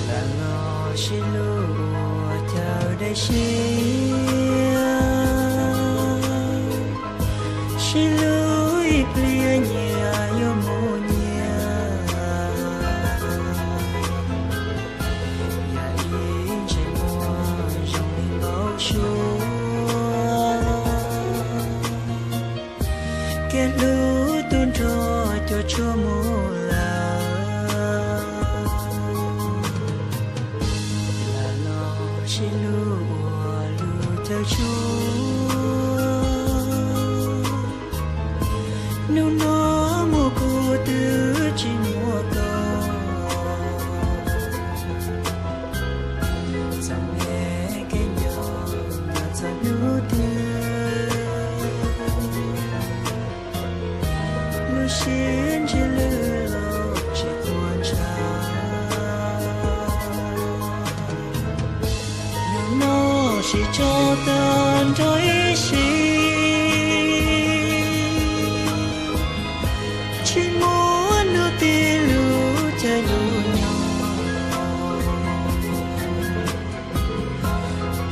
Lam los sib hlub ua cawm dej siab, sib hlub ib pliag nyias yuav mus nyias. Yam ib ntsais muag zoo li npau suav, kev hlub tu nrho cuam tshuam mus lawm. Lam los sib hlub ua lus caw tsuag, hnub no mus kuv twb tsis muaj koj. Txom nyem kev nco txog hnub twg, lub siab ntshiab lwj los tsis quaj ntshav. Hnub no sib tso tag nrho ib sim, tsis muaj hnub twg lub caij lub nyoog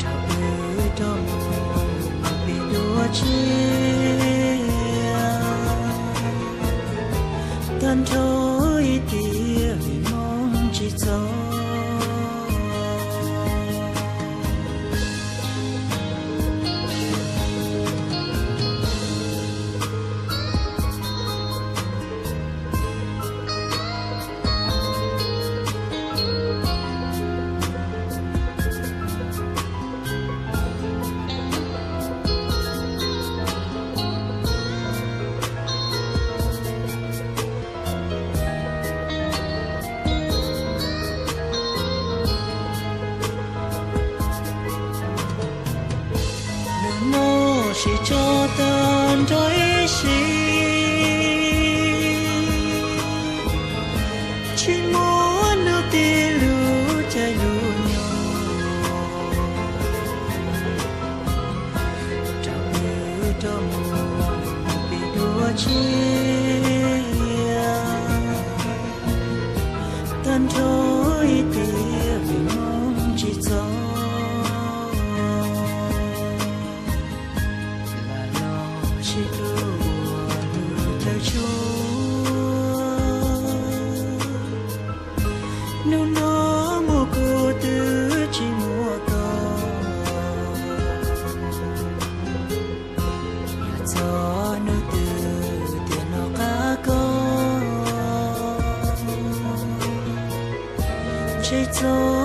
rau wb rov mus pib dua tshiab. Tag nrho ib tiam vim hmoob tsis txog. Hnub no sib tso tag nrho ib sim, tsis muaj hnub twg lub caij lub nyoog rau wb rov mus pib dua tshiab. Tag nrho ib tiam vim hmoob tsis txog. Lam los sib hlub ua lus caw tsuag, hnub no mus kuv twb tsis muaj koj. Yog txog hnub twg tiam no qab koj, ntshe txog